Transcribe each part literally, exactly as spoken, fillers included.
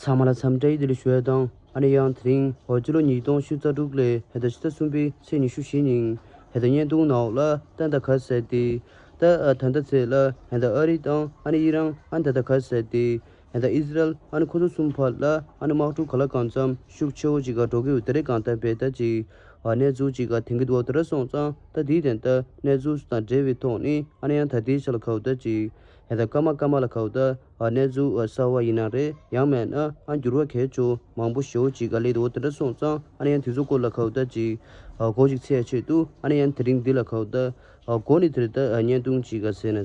ཚང་མ་ལ་འཚམས་འདྲི་བདེ་ལེགས་ཞུ་ཡ་དང་། ཨ་ནི་ཡང་དེ་རིང་འོ་སྤྱི་ལོ་ཉིས་སྟོང་ཉི་ཤུ་རྩ་དྲུག་ལོའི་ད་ཕྱི་ཟླ་གསུམ་པའི་ཚེས་ཉི་ཤུ་བཞི་ཉིན་ད་བརྙན་ཐུང་ནང་ལ་ད་ད་ག་ཟེར་ཏེ་ད་ད་ལྟ་ཚེ་ལ་ད་ཨ་རི་དང་ཨ་ནི་ཨི་རན་ཨ་ནི་ད་ད་ག་ཟེར་ཏེ་ད་ཨི་ཟི་རལ་ཨ་ནི་ཁོ་ཚོ་གསུམ་བར་ལ་ཨ་ནི་དམག་འཁྲུག་ག་ལ་གང་འཚམ་ཤུགས་ཆེ་བོ་ཅིག་ག་འགྲོ་གི་ཡོད། དེ་རེད་གང་ལྟར་བས་ད་ཅིག་གནས་ཚུལ་ཅིག་ག་ཐེང་གི་འདུག་དེ་ར་སོང་ཙང་ད་དེའི་དོན་དུ་གནས་ཚུལ་དང་འབྲེལ་བའི་ཐོག་ནས་ཨ་ནི་ཡང་ད་དེའི་ཆ་ལ་ཁ་བོ་ད་ཅིག་ད་སྐར་མ་སྐར་མ་ལ་ཁ་བོ་ད། ཨ་གནས་ཚུལ་ཨ་གསར་བ་ཡིན་ན་རེད། ཡང་མེད་ན་ཨ་འགྱུར་བ་གལ་ཆེ་མང་པོ་ཞེ་པོ་ཅིག་ག་སླེབས་འདུག་དེ་འདྲ་སོང་ཙང་ཨ་ནི་ཡང་དེ་ཚོ་སྐོར་ལ་ཁ་བོ་ད་ཅིག་ཨ་གོ་ཅིག་ཚད་ཆེད་དུ་ཨ་ནི་ཡང་དེ་རིང་འདི་ལ་ཁ་བོ་ད་ཨ་གོ་ནི་དེ་རེད། ད་ཨ་བརྙན་ཐུང་ཅིག་ག་ཟེར་ན།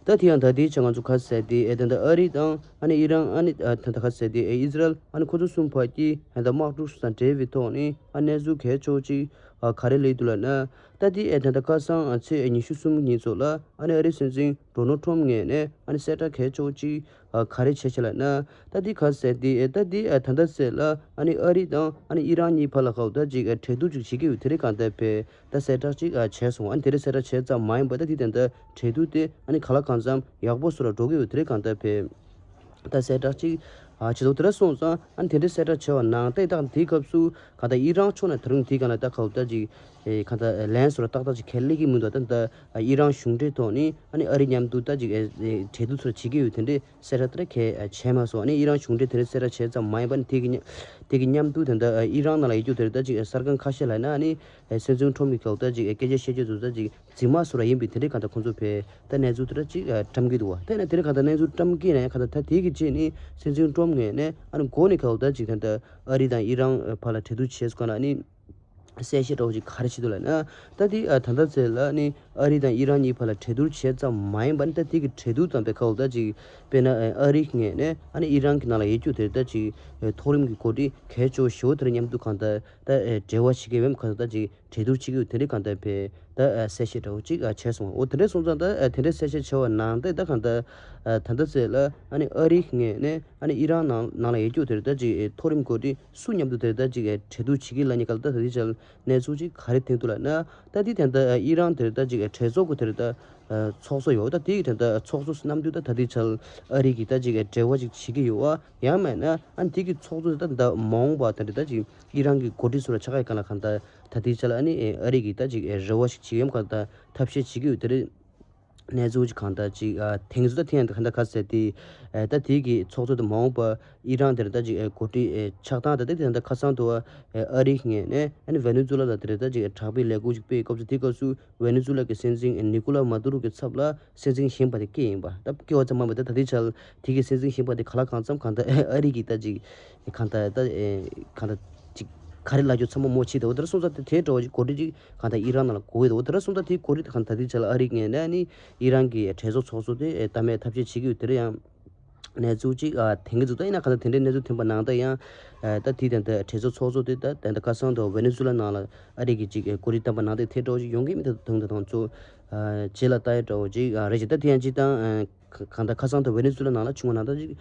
ད་དེ་ཡང་ད་དེའི་ཆ་ང་ཚོ་ག་ཟེར་ཏེ་ཨེ་ད་ད་ཨ་རི་དང་ཨ་ནི་ཨི་རན་ཨ་ནི་ཨ་ད་ད་ག་ཟེར་ཏེ་ཨེ་ཨི་ཟི་རལ་ཨ་ནི་ཁོ་ཚོ་གསུམ་བར་གྱི་ཨེ་ད་དམག་འཁྲུག་དང་འབྲེལ་བའི་ཐོག་ནས་ཨ་གནས་ཚུལ་གལ་ཆེ་ཅིག་ཨ་ག་རེ་སླེབས་འདུག་ལབ་ན། ད་དེ་ཨེ་ད་ད་ཁ་སང་ཨ་ཚེས་ཉི་ཤུ་གསུམ་ཉིན་ཚོ་ལ་ཨ་ནི་ཨ་རི་སྲིད་འཛིན་ཌོ་ནལ་ཊམ་ངོས་ནས་ཨ་ནི་གསལ་བསྒྲགས་གལ་ཆེ་བོ་ཅིག་ཨ་ག་རེ་བྱས་ཆེ་ལབ་ན། ད་དེ་ག་ཟེར་དེ་ཨེ་ད་དེ་ཨ་ད་ད་ཟེར་ལ་ཨ་ནི་ཨ་རི་དང་ཨ་ནི་ཨི་རན་གཉིས་བར་ལ་ཁ་བོ་ད་ཅིག་ཨ་གྲོས་བསྡུར་ཅིག་བྱེད་ཀྱི་ཡོད། དེ་རིང་གང་ལྟར་བས་ད་གསལ་བསྒྲགས་ཅིག་ཨ་བྱས་སོང་། ཨ་ནི་དེ་རིང་གསལ་བསྒྲགས་བྱས་ཙམ་མ་ཡིན་པ་ད་དེ་དོན་དུ་གྲོས་བསྡུར་དེ་ཨ་ནི་ག་ལ་གང་འཚམ་ཡག་པོ་སུ་ལ་འགྲོ་གི་ཡོད། དེ་རིང་གང་ལྟར་བས། ད་གསལ་བསྒྲགས་ཅིག་ཨ་བྱེད་དོ་དེ་འདྲ་སོང་ཙང་ཨ་ནི་དེ་འདྲའི་གསལ་བསྒྲགས་བྱས་པ་ནང་བཞིན་ད་དེའི་སྐབས་སུ་གང་ལྟར་ཨི་རན་ཕྱོགས་ནས་ད་རུང་དེའི་སྒང་ལ་ད་ཁ་བོ་ད་ཅིག་ཨེ་གང་ལྟར་ལན་སོགས་ཏག་ཏག་ཅིག་ཁས་ལེན་གྱི་མི་འདུག་ད་ད་ཨི་རན་གཞུང་འབྲེལ་ཐོག་ནས་ཨ་ནི་ཨ་རི་མཉམ་དུ་ད་ཅིག་ཨེ་གྲོས་བསྡུར་ཚོ་བྱེད་ཀྱི་ཡོད་དེ་འདྲའི་གསལ་བསྒྲགས་དེ་འདྲ་གས་བྱས་མ་སོང་། ཨ་ནི་ཨི་རན་གཞུང་འབྲེལ་དེ་འདྲའི་གསལ་བསྒྲགས་བྱས་ཙམ་མ་ཡིན་པ་ནི་དེ་གི་མཉམ་དེ་གི་མཉམ་དུ་ད་ལྟ་ཨི་རན་ནང་ལ་ཡོད་རྒྱུ་དེ་རེད། ད་ཅིག་གསར་ཁང་ཁ་ཤས་ལ་ན་ཨ་ནི་སྲིད་འཛིན་ཊམ་གྱི་སྐབས་ད་ཅིག་སྐད་ཆ་བཤད་རྒྱུ་དེ་ད་ཅིག་རྫུན་མ་སོགས་ར་ཡིན་པའི་དེ་འདྲའི་གང་ལྟར་ཁོང་ཚོ་བས་ད་གནས་ཚུལ་དེ་འདྲ་ཅིག་བཀྲམ་གྱི་འདུག་བ། དེ་ནས་དེ་འདྲའི་གང་ལྟར་གནས་ཚུལ་བཀྲམ་གྱི་ནས་གང་ལྟར་ད་དེ་གི་རྗེས་ནས་སྲིད་འཛིན་ཊམ་ངོས་ནས་ཨ་ནི་འགོ་ནས་གང་ལྟར་ཅིག་ད་ལྟ་ཨ་རི་དང་ཨི་རན་བར་ལ་གྲོས་བསྡུར་བྱས་སྐོར་ལ་ཨ་ནི་གསལ་བཤད་འདྲ་བོ་ཅིག་ག་རེ་བྱེད་འདུག་ལབ་ན། ད་དེ་ད་ལྟ་ཚེ་ལ་ཨ་ནི་ཨ་རི་དང་ཨི་རན་གཉིས་བར་ལ་གྲོས་བསྡུར་བྱས་ཙམ་མ་ཡིན་པ་ནི་ད་དེ་གི་གྲོས་བསྡུར་དང་པའི་ཁ་འོག་ད་ཅིག་དཔེར་ན་ཨ་རི་ངོས་ནས་ཨ་ནི་ཨི་རན་གྱི་ནང་ལ་ཡོད་རྒྱུ་དེ་ད་ཅིག་མཐོ་རིམ་གྱི་འགོ་ཁྲིད་གལ་ཆེ་བོ་ཞེ་པོ་དེ་ར་མཉམ་དུ་གང་ལྟར་ད་འབྲེལ་བ་བྱེད་ཀྱི་ཡོད་མཁན་ད་ཅིག་གྲོས་བསྡུར་བྱེད་ཀྱི་ཡོད། དེ་འདྲའི་གང་ལྟར་བས་ད་ཨ་གསལ་བཤད་འདྲ་བོ་ཅིག་ཨ་བྱས་སོང་། འོ་དེ་འདྲའི་སོང་ཙང་ད་ཨ་དེ་འདྲའི་གསལ་བཤད་བྱས་པ་ནང་ད་ད་གང་ལྟར་ཨ་ད་ལྟ་ཚེ་ལ་ཨ་ནི་ཨ་རིའི་ངོས་ནས་ཨ་ནི་ཨི་རན་ནང་ནང་ལ་ཡོད་རྒྱུ་དེར་ད་ཅིག་ཨ་མཐོ་རིམ་འགོ་ཁྲིད་སུ་མཉམ་དུ་དེར་ད་ཅིག་ཨ་གྲོས་བསྡུར་བྱེད་ཀྱི་ལ་ཉེ་ག་ལ་ད་ད་ལྟའི་ཆར་གནས་ཚུལ་ཅིག་ག་རེ་ཐོན་འདུག་ལབ་ན། ད་དེ་དེ་ད་ཨ་ཨི་རན་དེར་ད་ཅིག་ཨ་གྲོས་ཚོགས་ཀྱི་དེར་ད་ཨ་ཚོགས་གཙོ་ཡོད། ད་དེ་ཡི་དེ་ད་ཚོགས་གཙོ་སུ་མཉམ་དུ་ད་ད་ལྟའི་ཆར་ཨ་རི་གི་ད་ཅིག་ཨ་འབྲེལ་བ་ཅིག་བྱེད་ཀྱི་ཡོད་བ། ཡང་མེད་ན་ཨ་ནི་དེ་གི་ཚོགས་གཙོ་ད་ད་མ་འོངས་པ་ད་ད་ཅིག་ཨི་རན་གྱི་འགོ་ཁྲིད་ཚོ་ལ་ཆ་ག་གང་ལ་གང་ལྟར་ད་ལྟའི་ཆར་ལ་ཨ་ནི་ཨ་རི་གི་ད་ཅིག་རེ་བ་ཞིག་བྱེད་ཡོད་མཁན་ད་ཐབས་ཤེས་བྱེད་ཀྱི་ཡོད་དེ་རེད། གནས་ཚུལ་ཅིག་གང་ལྟར་ཅིག་ཨ་ཐེངས་སུ་ད་ཐེངས་གང་ལྟར་ཁ་གསལ་ཏེ་ཨ་ད་དེ་གི་ཚོགས་གཙོ་དེ་མ་འོངས་པ་ཨི་རན་དེར་ད་ཅིག་ཨ་འགོ་ཁྲིད་ཨ་ཆགས་སྟངས་ད་ད་དེ་ད་ཁ་སང་དུ་ཨ་ཨ་རིའི་ངོས་ནས་ཨ་ནི་ཝེ་ནེ་ཛུ་ལ་ལ་དེར་ད་ཅིག་ཨ་དྲག་པོའི་ལས་འགུལ་ཅིག་སྤེལ་སྐབས་སུ་དེ་སྐབས་སུ་ཝེ་ནེ་ཛུ་ལ་གི་སྲིད་འཛིན་ཨ་ནི་ཀོ་ལ་མ་དུ་རུ་གི་ཚབ་ལ་སྲིད་འཛིན་གཞོན་པ་དེ་སྐད་ཡིན་པ། ད་སྐད་བ་ཙམ་མ་མེད་ད་ད་ལྟའི་ཆར་དེ་གི་སྲིད་འཛིན་གཞོན་པ་དེ་ག་ལ་གང་འཚམ་གང་ལྟར་ཨ་རི་གི་ད་ཅིག་གང་ལྟར་ད་ཨེ་གང་ལྟར་ཅིག་ག་རེ་ལབ་རྒྱུ་ཚང་མ་མོ་ཕྱིས་ཏེ་འོ་དེར་སོང་ཙང་དེ་དེ་འདྲ་བ་ཅིག་གོ་སྒྲིག་ཅིག་གང་ལྟར་ཨི་རན་ནང་ལ་གོ་ཡོད་འོ་དེར་སོང་ཙང་དེ་གོ་སྒྲིག་གང་ལྟར་དེ་ཆ་ལ་ཨ་རིའི་ངོས་ནས་ནི་ཨི་རན་གྱི་གྲོས་ཚོགས་ཚོགས་གཙོ་དེ་ཨེ་བདམས་པའི་ཐབས་ཤེས་བྱེད་ཀྱི་ཡོད། དེར་ཡང་གནས་ཚུལ་ཅིག་ཨ་དེང་གི་འཛུགས་ད་ཡིན་ན་གང་ལྟར་དེ་འདྲའི་གནས་ཚུལ་ཐོན་པ་ནང་ལྟར་ཡང་ཨ་ད་དེ་དེ་འདྲ་གྲོས་ཚོགས་ཚོགས་གཙོ་དེ་ད་དེ་འདྲ་ཁ་སང་དུ་ཝེ་ནེ་ཛུ་ལ་ནང་ལ་ཨ་རི་གི་ཅིག་ཨེ་གོ་སྒྲིག་བཏང་པ་ནང་ལྟར་དེ་འདྲ་བ་ཅིག་ཡོང་གི་མི་ཐུབ་དང་དང་ཚོ་ཨ་རྗེས་ལ་ལྟ་ཡ་འདྲ་བ་ཅིག་ཨ་རེད་ཅེ། ད་དེ་ཡང་ཅིག་དང་ཨ། ག་གང་ལྟར་ཁ་སང་དུ་ཝེ་ནེ་ཛུ་ལ་ནང་ལ་བྱུང་བ་ནང་ལྟར་ཅིག་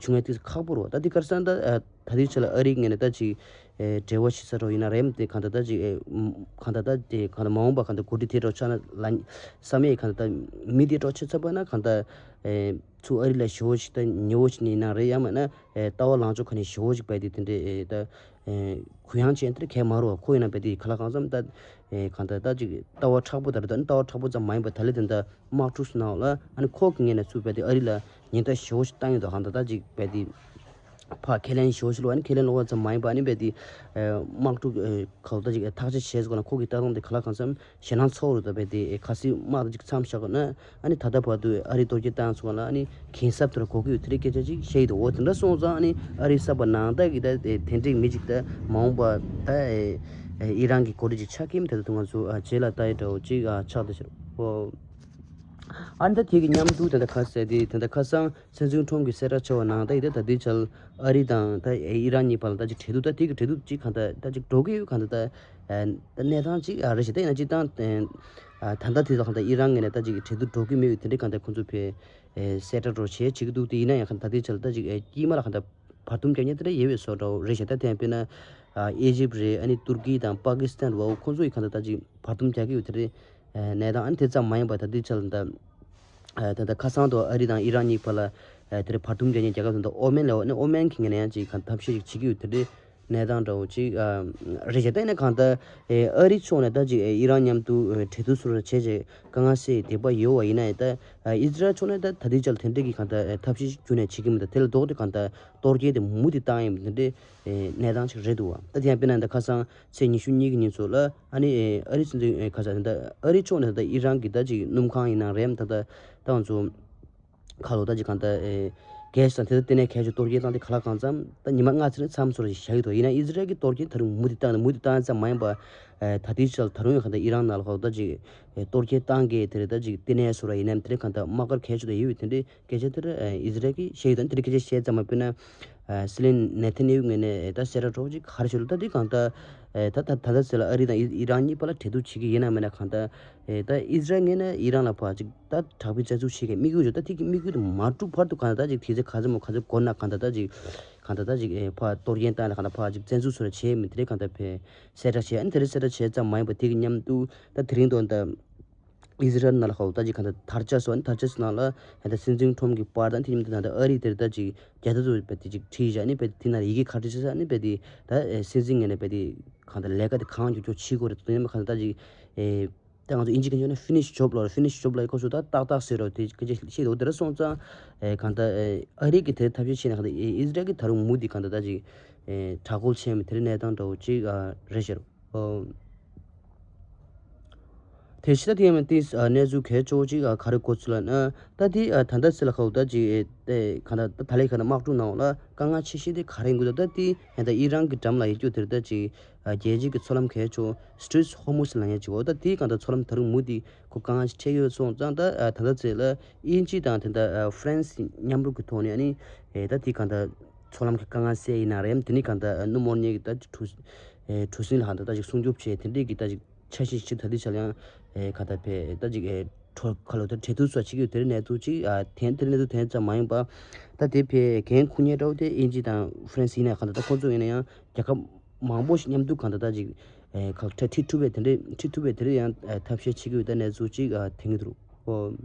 བྱུང་ཡ་ཏིག་ཁག་པོ་རེད། ད་འདི་ག་རེ་ཟེར་ན་ད་ཨ་ད་ལྟའི་ཆ་ལ་ཨ་རིའི་ངོས་ནས་ད་ཅིག་ཨེ་འབྲེལ་བ་ཞིག་ཟེར་རོ་ཡིན་ན་རེད་དེ་གང་ལྟར་ད་ཅིག་ཨེ་གང་ལྟར་ད་དེ་གང་ལྟར་མ་འོངས་པ་གང་ལྟར་འགོ་ཁྲིད་དེ་འདྲ་ཆགས་ན་ལ་བསམ་ཡས་གང་ལྟར་ད་མི་དེ་འདྲ་ཆགས་ཚར་བ་ན་གང་ལྟར་ཨེ་ཚུར་ཨ་རི་ལ་ཞེ་པོ་ཞིག་ད་ཉེ་བོ་ཞིག་ཡིན་ན་རེད། ཡང་མིན་ན་ཨེ་ལྟ་བ་ལངས་ཕྱོགས་ག་ནས་ཞེ་པོ་ཞིག་བས་དེ་དེ་འདྲའི་ཨེ་ད་ཨེ་གུ་ཡངས་ཅན་དེ་གས་མ་རེད། ཁོ་ཡིན་ན་བས་དེ་ག་ལ་གང་འཚམ་ད་ཨེ་གང་ལྟར་ད་ཅིག་ལྟ་བ་མཁྲེགས་པོ་ད་རེད། ད་ནི་ལྟ་བ་མཁྲེགས་པོ་ཙམ་མ་ཡིན་པ་ད་ལེ་དེ་འདྲ། དམག་འཁྲུག་སུ་ནང་ལ་ཨ་ནི་ཁོ་གི་ངོས་ནས་ཚུར་བས་དེ་ཨ་རི་ལ་ཉེན་བརྡ་ཞེ་པོ་ཞིག་བཏང་ཡོད་དོ། གང་ལྟར་ད་ཅིག་བས་དེ་ཕར་ཁས་ལེན་ཞེ་པོ་ཞིག་ལོ། ཨ་ནི་ཁས་ལེན་ལོག་པ་ཙམ་མ་ཡིན་པ་ཨ་ནི་བས་དེ་དམག་འཁྲུག་ག་ལ་ད་ཅིག་ཐག་གཅོད་བྱས་སོང་ན་ཁོ་གི་ལྟ་སྟངས་དེ་ག་ལ་གང་འཚམ་ཞེད་སྣང་ཚ་པོ་རེད། ད་བས་དེ་གལ་སྲིད་དམག་དེ་ཅིག་མཚམས་བཞག་དགོས་ན་ཨ་ནི་ད་ལྟ་བར་དུ་ཨ་རི་གཏོར་རྒོལ་བཏང་སོང་ན་ཨ་ནི་གན་གསབ་དེ་ར་དགོས་ཀྱི་ཡོད་དེ་རིགས་སྐད་ཆ་ཅིག་བཤད་ཡོད་དོ། འོ་དེ་འདྲ་སོང་ཙང་ཨ་ནི་ཨ་རི་གསར་པ་ནང་ལྟ་གི་ད་དེ་འགྲིག་མི་ཅིག་ད་མ་འོངས་པ་ད་ཨི་རན་གི་འགོ་ཁྲིད་ཅིག་ཆགས་ཀྱི་མི་དེ་ད་དུང་ང་ཚོ་རྗེས་ལ་ལྟ་ཡི་འདྲ་བོ་ཅིག་ཆགས་བསྡད་ཤག་འོ། ཨ་ནི་ད་དེ་གི་མཉམ་དུ་དེ་འདྲ་ཁ་གསལ་དེ་དེ་འདྲ་ཁ་སང་སྲིད་འཛིན་ཁྲོམ་གྱི་གསལ་བསྒྲགས་བྱས་པ་ནང་ད་ཡི་ད་ད་ལྟའི་ཆར་ཨ་རི་དང་ད་ཨི་རན་གཉིས་བར་ལ་ད་ཅིག་གྲོས་བསྡུར་ད་དེ་གི་གྲོས་བསྡུར་ཅིག་གང་ད་ད་ཅིག་འགྲོ་གི་ཡོད། གང་ད་ད་ད་གནས་སྟངས་ཅིག་ཨ་རེ་ཞིག་ད་ཡིན་ན་ཅིག་དང་ད་ད་ལྟ་དེ་ད་གང་ད་ཨི་རན་ངོས་ནས་ད་ཅིག་གྲོས་བསྡུར་འགྲོ་གི་མེད་ཡོད། དེ་འདྲའི་གང་ད་ཁོང་ཚོ་ཕེ་གསལ་བསྒྲགས་རོ་བྱས་བྱེད་ཀྱི་འདུག་དེ་ཡིན་ན་ཡང་གང་ད་ད་ལྟའི་ཆར་ད་ཅིག་དཀྱིལ་མ་ལ་གང་ད་བར་འདུམ་རྒྱག་མཁན་དེ་འདྲ་ཡོད་པའི་བཟོ་འདྲ་བོ་རེད་ཤག་ད་དེ་ཡང་དཔེར་ན་ཨེ་ཇིབ་རེད། ཨ་ནི་ཏུར་ཀི་དང་པ་ཀི་སི་ཐན་བ་འོ་ཁོང་ཚོ་ཡི་གང་ད་ད་ཅིག་བར་འདུམ་རྒྱག་གི་ཡོད། དེ་རེད་གནས་སྟངས། ཨ་ནི་དེ་ཙམ་མ་ཡིན་པ་ད་ལྟའི་ཆར་ད། ད་ལྟ་ཁ་སང་དུ་ཨ་རི་དང་ཨི་རན་གཉིས་བར་ལ་ ཨ་དེ་རེད། བར་འདུམ་རྒྱག་མཁན་རྒྱལ་ཁབ་དེ་འདྲ་ཨོ་མན་ལབ་ཡོད། ཨ་ནི་ཨོ་མན་གྱི་ངོས་ནས་ཡང་ཅིག་གང་ཐབས་ཤེས་ཅིག་བྱེད་ཀྱི་ཡོད། དེ་འདྲའི་གནས་སྟངས་འདྲ་བོ་ཅིག་ཨ་རེད་ཤག་ད་ཡིན་ན་གང་ལྟར་ཨེ་ཨ་རི་ཕྱོགས་ནས་ད་ཅིག་ཨེ་ཨི་རན་མཉམ་དུ་ཨེ་འབྲེལ་གཏུག་སོགས་ར་བྱས་རྗེས་དཀའ་ངལ་སེལ་བའི་འདོད་པ་ཡོད་པ་ཡིན་ན་ཡང་། ད་ཨ་ཨི་ཟི་རལ་ཕྱོགས་ནས་ད་ད་ལྟའི་ཆར་ལ་དེ་འདྲའི་གི་གང་ལྟར་ཨེ་ཐབས་ཤེས་ཤིག་ཁྱོན་ནས་བྱེད་ཀྱི་མི་འདུག་དེ་ལས་ལྡོག་སྟེ་གང་ལྟར་གཏོར་སྐྱོན་དེ་མུ་མཐུད་བཏང་ཡོད་པ་དེ་འདྲའི་ཨེ་གནས་སྟངས་ཤིག་རེད་འདུག་བ། ད་དེ་ཡང་དཔེར་ན་ད་ཁ་སང་ཚེས་ཉི་ཤུ་གཉིས་ཀྱི་ཉིན་ཚོ་ལ་ཨ་ནི་ཨེ་ཨ་རི་སྲིད་འཛིན་ཨེ་ཁ་སང་ད་ཨ་རི་ཕྱོགས་ནས་ད་ཨི་རན་གྱི་ད་ཅིག་སྣུམ་ཁང་ཡིན་ན་རེད། ད་ད་ད་ང་ཚོ་ཁ་ལོ་ད་ཅིག་གང་ལྟར་ཨེ་གྷེ་སི་དང་དེ་ཚོ་བསྟི་གནས་གལ་ཆེ་གཏོར་སྐྱོན་བཏང་སྟེ་ཁ་ལག་གང་འཚམ་ད་ཉི་མ་ལྔ་ཙམ་མཚམས་སུ་རེ་བཞག་གི་འདུག་ཡིན་ན་ཨི་ཟི་རལ་གྱི་གཏོར་སྐྱོན་ད་རུང་མུ་མཐུད་བཏང་ནས་མུ་མཐུད་བཏང་ཙམ་མ་ཡིན་པར་ཨེ་ད་ལྟའི་ཆར་ད་རུང་ཡང་གང་ལྟར་ཨི་རན་ནང་ལ་ཁ་ལོ་ད་ཅིག་ཨེ་གཏོར་སྐྱོན་བཏང་གི་དེ་རེད། ད་ཅིག་བསྟི་གནས་སུ་ར་ཡིན་ནམ་དེ་རེད། གང་ལྟར་དམག་སྒར་གལ་ཆེ་དུ་ཡོད་པའི་དེ་འདྲའི་སྐད་ཆ་དེ་རེད། ཨེ་ཨི་ཟི་རལ་གྱིས་བཤད་ཡོད། ད་དེ་འདྲའི་སྐད་ཆ་བཤད་ཙམ་མ་དཔེར་ན་ཨེ་སྲིད་བློན་ནེ་ཐན་ཡ་ཧུ་ངོས་ནས་ཨེ་ད་གསལ་བསྒྲགས་འདྲ་བོ་ཅིག་ག་རེ་བྱས་འདུག་ད་དེ་གང་ལྟར་ཨེ་ད་ད་ད་ལྟ་ཟེར་ལ་ཨ་རི་དང་ཨི་ཨི་རན་གཉིས་བར་ལ་འབྲེལ་གཏུག་བྱེད་ཀྱི་ཡིན་ན་མིན་ན་གང་ལྟར། ཨེ་ད་ཨི་ཟི་རལ་ངོས་ནས་ཨི་རན་ལ་ཕར་ཅིག་ད་དྲག་པོའི་བཙན་འཛུལ་བྱེད་མཁན་དམིགས་ཡུལ་ཡོད། ད་དེ་གི་དམིགས་ཡུལ་དེ་མ་འགྲུབ་བར་དུ་གང་ལྟར་ད་ཅིག་དུས་ཚོད་ག་ཚོད་མོ་ག་ཚོད་འགོར་ན་གང་ལྟར་ད་ཅིག་གང་ལྟར་ད་ཅིག་ཨེ་ཕར་གཏོར་སྐྱོན་བཏང་ལ་གང་ལྟར་ཕར་ཅིག་བཙན་འཛུལ་སོགས་བྱས་མི་དེ་རེད། གང་ལྟར་ཕར་གསལ་བསྒྲགས་བྱས། ཨ་ནི་དེ་རེད། གསལ་བསྒྲགས་བྱས་ཙམ་མ་ཡིན་པར་དེ་གི་མཉམ་དུ་ད་དེ་རིང་དུ་ད་ཨི་ཟི་རལ་ནང་ལ་ཁ་ལོ་ད་ཅིག་གང་ལྟར་དར་ཆ་སོགས། ཨ་ནི་དར་ཆ་སོགས་ནང་ལ་ད་སྲིད་འཛིན་ཁྲོམ་གྱི་པར་དང་དེ་མཉམ་དུ་ད་ལྟ་ཨ་རིའི་དེར་ད་ཅིག་རྒྱལ་དར་ཚོ་བས་དེ་ཅིག་བྲིས་བཞག་ཨ་ནི་བས་དེ་ནང་ཡི་གེ་ག་རེ་བྲིས་ཟེར་ཨ་ནི་བས་དེ་ད་ཨེ་སྲིད་འཛིན་ངོས་ནས་བས་དེ་གང་ལྟར་ལས་ཀ་དེ་གང་མགྱོགས་མགྱོགས་བྱེད་དགོས་རེད། དེ་ནས་གང་ལྟར་ད་ཅིག་ཨེ་ད་ང་ཚོ་ཨིན་ཇི་སྐད་ཆ་ནི་finish job ལབ་རེད། finish job ལབ་ཡ་ཁོ་ཚོ་ད་ཏག་ཏག་ཟེར་རོ་དེ་སྐད་ཆ་བཤད་འདུག་དེ་འདྲ་སོང་ཙང་ཨེ་གང་ལྟར་ཨེ་ཨ་རི་གི་དེ་ཐབས་ཤེས་བྱས་ནས་གང་ལྟར་ཨེ་ཨི་ཟི་རལ་གྱི་ད་རུང་མུ་མཐུད་གང་ལྟར་ད་ཅིག་ཨེ་དྲག་རྒོལ་བྱས་མི་དེ་རིང་གནས་སྟངས་འདྲ་བོ་ཅིག་ཨ་རེད་ཤག་ཨོ། དེ་ཕྱི་ད་དེ་ཡང་དེ་གནས་ཚུལ་གལ་ཆེ་བོ་ཅིག་ག་རེ་གོ་ཚུལ་ལ་ན། ད་དེ་ད་ལྟ་ཚེ་ལ་ཁ་ལོ་ད་ཅིག་དེ་གང་ལྟར་ད་ད་ལས་གང་ལྟར་དམག་འཁྲུག་ནང་ལ་དཀའ་ངལ་ཆེ་ཤོས་དེ་ག་རེ་ཡིན་གོ་ད་ད་དེ་ཡང་ད་ཨི་རན་གྱི་འགྲམ་ལ་ཡོད་རྒྱུ་དེ་ད་ཅིག་རྒྱལ་སྤྱི་གི་མཚོ་ལམ་གལ་ཆེ་བོ་Strait of Hormuz ལབ་ཡ་ཅིག་འོ་ད་དེ་གང་ལྟར་མཚོ་ལམ་ད་རུང་མུ་མཐུད་ཁོ་དཀའ་ངལ་ཞིག་འཕྲད་ཡོད་སོང་ཙང་། ད་ད་ལྟ་ཚེ་ལ་དབྱིན་ཇི་དང་དེ་འདྲ་ཧྥ་རན་སི་མཉམ་རུབ་ཀྱི་ཐོག་ནས་ཨ་ནི་ད་དེ་གང་ལྟར་མཚོ་ལམ་གྱི་དཀའ་ངལ་སེལ་ཡིན་ན་རེད། དེ་ནི་གང་ལྟར་སྣུམ་འཁོར་གཉིས་ཀྱི་ད་གྲུ་གྲུ་གཟིངས་ལ་གང་ལྟར་ད་ཅིག་སྲུང་སྐྱོབ་བྱས་དེ་འདྲས་ཀྱི་ད་ཅིག་འཆར་གཞི་ཞིག་ད་ལྟའི་ཆར་ཡང་ཨེ་ག་ད་ཕེ་ད་ཅིག་ཨེ་གྲོ་ཁ་ལོ་ད་འབྲེལ་གཏུག་སོགས་བྱེད་ཀྱི་ཡོད། དེ་རིང་གནས་ཚུལ་ཅིག་ཨ་དེ་དེ་རིང་གནས་ཚུལ་དེ་ཙམ་མ་ཡིན་པ། ད་དེ་ཕེ་འགན་འཁུར་མཁན་འདྲ་བོ་དེ་དབྱིན་ཇི་དང་ཧྥ་རན་སི་ཡིན་ན་གང་ལྟར་ད་ཁོང་ཚོ་ཡིན་ན་ཡང་རྒྱལ་ཁབ་མང་པོ་ཞིག་མཉམ་དུ་གང་ལྟར་ད་ཅིག་ཨེ་ཁ་ཁྲ་ཁྲིད་ཐུབ་པའི་དེ་འདྲས་ཁྲིད་ཐུབ་པའི་དེ་རིང་ཡང་ཨེ་ཐབས་ཤེས་བྱེད་ཀྱི་ཡོད། ད་གནས་ཚུལ་ཅིག་ཨ་དེང་གི་འདུག་ཨོ།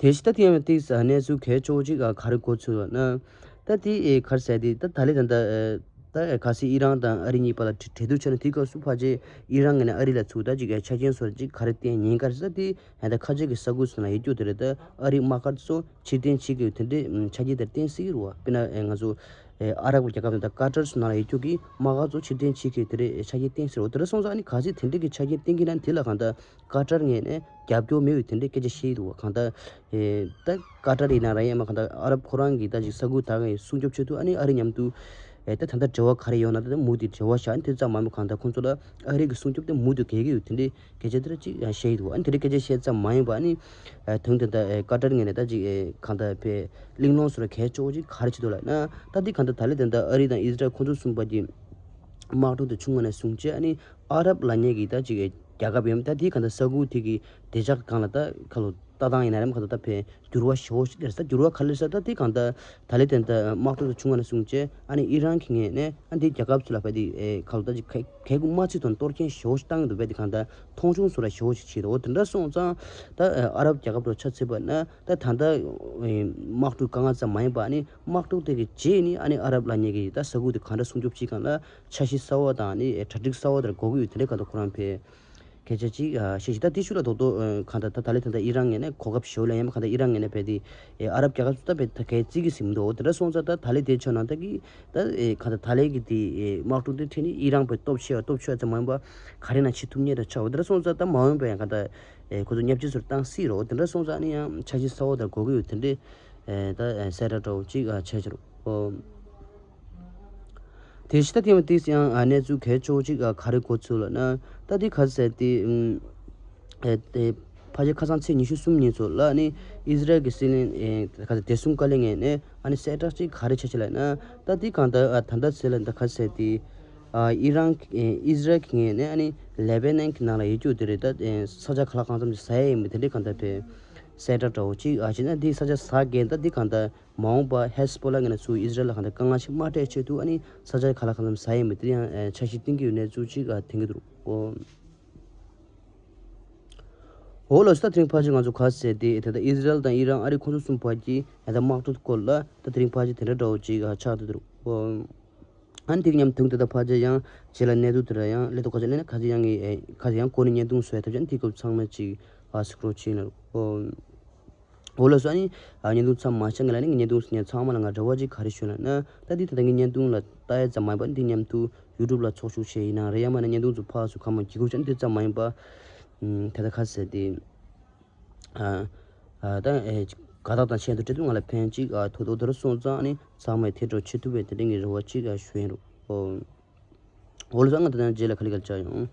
དེ་བཞིན་ད་དེ་ཡང་ཏིག་གནས་ཚུལ་གལ་ཆེ་བོ་ཅིག་ག་རེ་གོ་ཚུལ་ལ་ན། ད་དེ་ཨེ་ག་རེ་ཟེར་དེ་ད་ད་ལས་ད་ད་ད་གལ་སྲིད་ཨི་རན་དང་ཨ་རི་གཉིས་བར་ལ་གྲོས་གྲོས་བསྡུར་བྱས་ན་དེའི་སྐབས་སུ་ཕལ་ཆེར་ཨི་རན་ངོས་ནས་ཨ་རི་ལ་ཚུར་ད་ཅིག་ཆ་རྐྱེན་སོགས་ཅིག་ག་རེ་བསྟན་ཉེན་ཁ་རེད། ད་དེ་ད་ཁ་ཆེ་གི་ས་ཁུལ་སོགས་ན་ཡོད་རྒྱུ་དེ་རེད། ད་ཨ་རི་དམག་སྒར་ཚོ་ཕྱིར་འཐེན་བྱེད་དགོས་དེ་འདྲའི་ཆ་རྐྱེན་དེ་བསྟན་སྲིད་ཀྱི་རེད་བ། དཔེར་ན་ཨེ་ང་ཚོ་ཨེ་ཨ་རབ་རྒྱལ་ཁབ་དང་ད་ཀ་ཏར་སོགས་ན་ལ་ཡོད་རྒྱུ་གི་དམག་སྒར་ཚོ་ཕྱིར་འཐེན་བྱེད་དགོས་དེ་འདྲའི་ཆ་རྐྱེན་བསྟན་སྲིད་རེད་བ། དེ་འདྲ་སོང་ཙང་ཨ་ནི་གལ་སྲིད་དེ་འདྲའི་གི་ཆ་རྐྱེན་བསྟན་གྱི་ན་དེ་ལ་གང་ལྟར་ཀ་ཏར་ངོས་ནས་རྒྱབ་སྐྱོར་མེད་པའི་དེ་འདྲའི་སྐད་ཆ་བཤད་ཀྱི་འདུག་བ། གང་ལྟར་ཨེ་ད་ཀ་ཏར་ཡིན་ན་ར་ཡང་མ་གང་ལྟར་ཨ་རབ་ཁོ་རང་གི་ད་ཅིག་ས་ཁུལ་དག་གི་སྲུང་སྐྱོབ་ཆེད་དུ་ཨ་ནི་ཨ་རི་མཉམ་དུ་ཨེ་ད་ད་ལྟ་འབྲེལ་བ་ག་རེ་ཡོད་ན་ད་ལྟ་མུ་མཐུད་འབྲེལ་བ་བཞག་ཨ་ནི་དེ་ཙམ་མ་མོ་གང་ལྟར་ཁོང་ཚོ་ལ་ཨ་རི་གི་སྲུང་སྐྱོབ་དེ་མུ་མཐུད་དགོས་ཀྱི་ཡོད། དེ་འདྲའི་སྐད་ཆ་དེ་འདྲ་ཅིག་བཤད་ཀྱི་འདུག་ཨ་ནི་དེ་འདྲའི་སྐད་ཆ་བཤད་ཙམ་མ་ཡིན་པ་ཨ་ནི་ཨེ་དོན་དེ་ད་ཨེ་ཀ་ཏར་ངོས་ནས་ད་ཅིག་ཨེ་གང་ལྟར་ཕེ་གླེང་སློང་སོགས་ལ་གལ་ཆེ་བོ་ཅིག་ག་རེ་བྱེད་འདུག་ལབ་ན། ད་འདི་གང་ལྟར་ད་ལྟ་དེ་འདྲ་ཨ་རི་དང་ཨི་ཟི་རལ་ཁོང་ཚོ་གསུམ་པ་གྱི་དམག་འཁྲུག་དེ་བྱུང་བ་ནས་བཟུང་བྱས་ཨ་ནི་ཨ་རབ་ལབ་མཁན་གྱི་ད་ཅིག་རྒྱལ་ཁབ་ཡིན། ད་དེའི་གང་ལྟར་ས་ཁུལ་དེ་གི་བདེ་འཇགས་སྒང་ལ་ད་ཁ་ལོ་ལྟ་སྟངས་ཡིན་ན་རེད། མ་གང་ལྟར་ད་ཕན་འགྱུར་བ་ཞེ་པོ་ཞིག་སླེབས། ད་འགྱུར་བ་ག་རེ་སླེབས་ཟེར་ད་དེ་གང་ལྟར་ད་ལས་དེ་ད་དམག་འཁྲུག་དེ་བྱུང་བ་ནས་བཟུང་བྱས་ཨ་ནི་ཨི་རན་གྱི་ངོས་ནས་ཨ་འདི་རྒྱལ་ཁབ་ཚོ་ལ་ཕན་དེ་ཁ་ལོ་ད་ཅིག་གལ་གལ་འགངས་མ་ཆེ་ཐོག་གཏོར་སྐྱོན་ཞེ་པོ་ཞིག་བཏང་གི་འདུག་ཕན་དེ་གང་ལྟར་མཐོང་ཆུང་སོགས་ལ་ཞེ་པོ་ཞིག་བྱས་འདུག་འོ་དེ་འདྲ་སོང་ཙང་ད་ཨ་རབ་རྒྱལ་ཁབ་ཚོ་ཆ་ཚིག་པ་ན། ད་ད་ལྟ་དམག་འཁྲུག་དཀའ་ངལ་ཙམ་མ་ཡིན་པ་ཨ་ནི་དམག་འཁྲུག་དེ་གི་རྗེས་ནི་ཨ་ནི་ཨ་རབ་ལབ་མཁན་གྱི་ད་ས་ཁུལ་དེ་གང་འདྲ་སྲུང་སྐྱོབ་བྱེད་གང་ལ་འཆར་གཞི་གསར་བ་དང་ཨ་ནི་གྲ་སྒྲིག་གསར་བ་དེར་དགོས་ཀྱི་ཡོད། དེ་འདྲའི་གང་ལྟར་ཁོ་རང་ཕེ་སྐད་ཆ་ཅིག་བཤད་ཤིང་། ད་དེ་ཤུགས་ལ་རྡོག་རྡོག་གང་ལྟར་ད་ད་ལྟ་ད་ལྟ་ཨི་རན་ངོས་ནས་གོ་སྐབས་ཞེ་པོ་ལ་ཡིན་པ་གང་ལྟར་ཨི་རན་ངོས་ནས་ཕེ་དེ་ཨ་རབ་རྒྱལ་ཁབ་ཚོ་ད་ཕེ་ད་གའི་རྩིས་ཀྱི་ཟིན་མི་འདུག་འོ་དེ་འདྲ་སོང་ཙང་ད་ད་ལྟའི་དེ་ཆ་ནང་ད་གི་ད་གང་ལྟར་ད་ལྟའི་གི་དེ་དམག་འཁྲུག་དེ་ཐད་ནི་ཨི་རན་ཕེ་སྟོབས་ཆེ་བ་སྟོབས་ཆེ་བ་ཙམ་མ་ཡིན་པ་ག་རེ་ན་བྱེད་ཐུབ་མཁན་འདྲ་ཆགས། འོ་དེ་འདྲ་སོང་ཙང་ད་མ་འོངས་པ་ཡང་གང་ལྟར་ཨེ་ཁོ་ཚོ་བརྙས་བཅོས་ཚུར་བཏང་སྲིད་རོ། དེ་འདྲ་སོང་ཙང་ནི་ཡང་འཆར་གཞི་གསར་བ་དང་དགོས་ཀྱི་ཡོད། དེ་འདྲའི་ཨེ་ད་ཨེ་གསལ་བསྒྲགས་འདྲ་བོ་ཅིག་ཨ་བྱས་ཕྱིར་རོ། དེ་ཕྱི་ད་དེ་མ་ཏིས་ཡང་ཨ་གནས་ཚུལ་གལ་ཆེ་བོ་ཅིག་ཨ་ག་རེ་གོ་ཚུལ་ལ་ན། ད་དེ་ག་ཟེར་དེ་ཨེ་དེ་ཕལ་ཆེར་ཁ་སང་ཚེས་ཉི་ཤུ་གསུམ་ཉིན་ཚོ་ལ་ནི་ཨི་ཟི་རལ་གྱི་སྲིད་བློན་ཨེ་ག་ཟེར་བདེ་སྲུང་བཀའ་བློན་ངོས་ནས་ཨ་ནི་གསལ་བསྒྲགས་ཅིག་ག་རེ་བྱས་ཕྱིར་ལ་ན། ད་དེ་གང་ལྟར་ཨ་ད་ལྟ་ཚེ་ལ་ད་ག་ཟེར་དེ། ཨ་ཨི་རན་ཨེ་ཨི་ཟི་རལ་གྱི་ངོས་ནས་ཨ་ནི་ལེ་བྷ་ནན་གྱི་ནང་ལ་ཡོད་རྒྱུ་དེ་རེད། ད་ཨེ་ས་ཆ་ག་ལ་གང་འཚམ་ཞིག་ཟ་ཡ་ཡིན་པ་དེ་འདྲའི་གང་ལྟར་ཕེ་གསལ་བསྒྲགས་འདྲ་བོ་ཅིག་ཨ་བྱས་ན་འདི་ས་ཆ་ཟ་མཁན་ད་འདི་གང་ལྟར་མ་འོངས་པ་ཧེ་སི་བྷོ་ལ་ངོས་ནས་ཚུར་ཨི་ཟི་རལ་ལ་གང་ལྟར་དཀའ་ངལ་ཞིག་མ་སྤྲད་ཆེད་དུ་ཨ་ནི་ས་ཆ་ག་ལ་གང་འཚམ་ཟ་ཡ་ཡིན་པ་དེ་ཡང་ཨེ་འཆར་གཞི་བཏིང་གི་ཡོད་གནས་ཚུལ་ཅིག་ཨ་དེང་གི་འདུག་གོ། འོ་ལགས་སོ། ད་དེ་རིང་ཕལ་ཆེར་ང་ཚོ་ག་ཟེར་དེ་ད་ལྟ་ཨི་ཟི་རལ་དང་ཨི་རན་ཨ་རི་ཁོ་ཚོ་གསུམ་བར་གྱི་ད་ལྟ་དམག་འཁྲུག་སྐོར་ལ་ད་དེ་རིང་ཕལ་ཆེར་དེ་འདྲ་འདྲ་བོ་ཅིག་ཨ་ཆགས་བསྡད་འདུག་ཨ་ནི་དེ་མཉམ་དུ་ད་ལྟ་ཕལ་ཆེར་ཡང་རྗེས་ལ་གནས་ཚུལ་དེ་འདྲ་ཡང་སླེབས་འདུག་ཁ་ཤས་སླེབས་ན་ཁ་ཤས་ཡང་ངས་ཨེ་ཁ་ཤས་ཡང་གོ་ནས་བརྙན་ཐུང་བཟོས་ཐབས་ཅན་དེ་སྐབས་ཚང་མ་ཅིག་ཨ་སི་ཀྲོལ་བྱས་ན་འོ། འོ་ལགས་སོ། ཨ་ནི་ཨ་བརྙན་ཐུང་མཚམས་མ་བཞག་སྔོན་ལ་ནི་བརྙན་ཐུང་གཟིགས་མཁན་ཚང་མ་ལ་ང་རེ་བ་ཅིག་ག་རེ་ཞུ་ན་ན། ད་འདི་ད་ལྟ་ངའི་བརྙན་ཐུང་ལ་ལྟ་ཡ་ཙམ་མ་ཡིན་པ་འདི་མཉམ་དུ་ཡུ་ཊུབ་ལ་ཚོགས་ཞུགས་བྱས་ཡིན་ན་རེད། ཡང་མིན་ན་བརྙན་ཐུང་ཚོ་ཕར་ཚུར་གང་མང་གི་གུ་ཅན་འདི་ཙམ་མ་ཡིན་པ། ཨམ་ད་ལྟ་ཁ་ཟེར་ཏེ། ཨ་ཨ་ད་ཨེ་དགའ་རྟགས་དང་ཆེད་དུ་སྤྲད་དུས་ང་ལ་ཕན་ཅིག་ཨ་ཐོགས་ཐོགས་དེ་རུ་སོང་ཙང་ཨ་ནི་ཚང་མས་དེ་འདྲ་བྱེད་ཐུབ་པའི་དེ་འདྲ་ངའི་རེ་བ་ཅིག་ཨ་ཞུ་ཡིན་རོགས། ཨོ། འོ་ལགས་སོ། ང་ད་ལྟ་རྗེས་ལ་ག་ལེ་ག་ལེ་བཅར་ཡོང་།